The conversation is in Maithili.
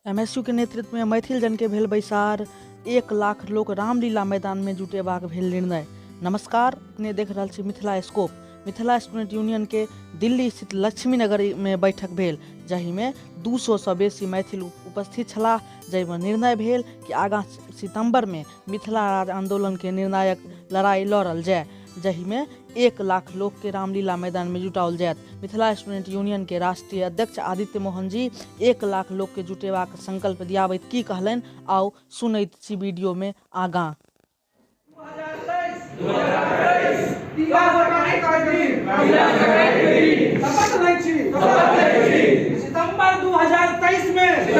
एमएसयू के नेतृत्व में मैथिल जन के भेल बैसार, 1 लाख लोक रामलीला मैदान में जुटेबाक भेल निर्णय। नमस्कार, अपने देख रहल छी Mithila scope. Mithila student union के दिल्ली स्थित लक्ष्मी नगर में बैठक भेल, जाहि में 200 सँ बेसी मैथिल उपस्थित छलाह, जाहि में निर्णय भेल कि आगाँ सितंबर में मिथिला राज आंदोलन के निर्णायक लड़ाई लड़ल जाय, जाहि में 1 लाख लोक के रामलीला मैदान में जुटाओल जायत। मिथिला स्टूडेंट यूनियन के राष्ट्रीय अध्यक्ष आदित्य मोहन जी 1 लाख लोक के जुटेबाक संकल्प दियाबैत की कहलनि, आउ सुनैत छी वीडियो में आगाँ। शपथ लै छी, सितंबर 2023 में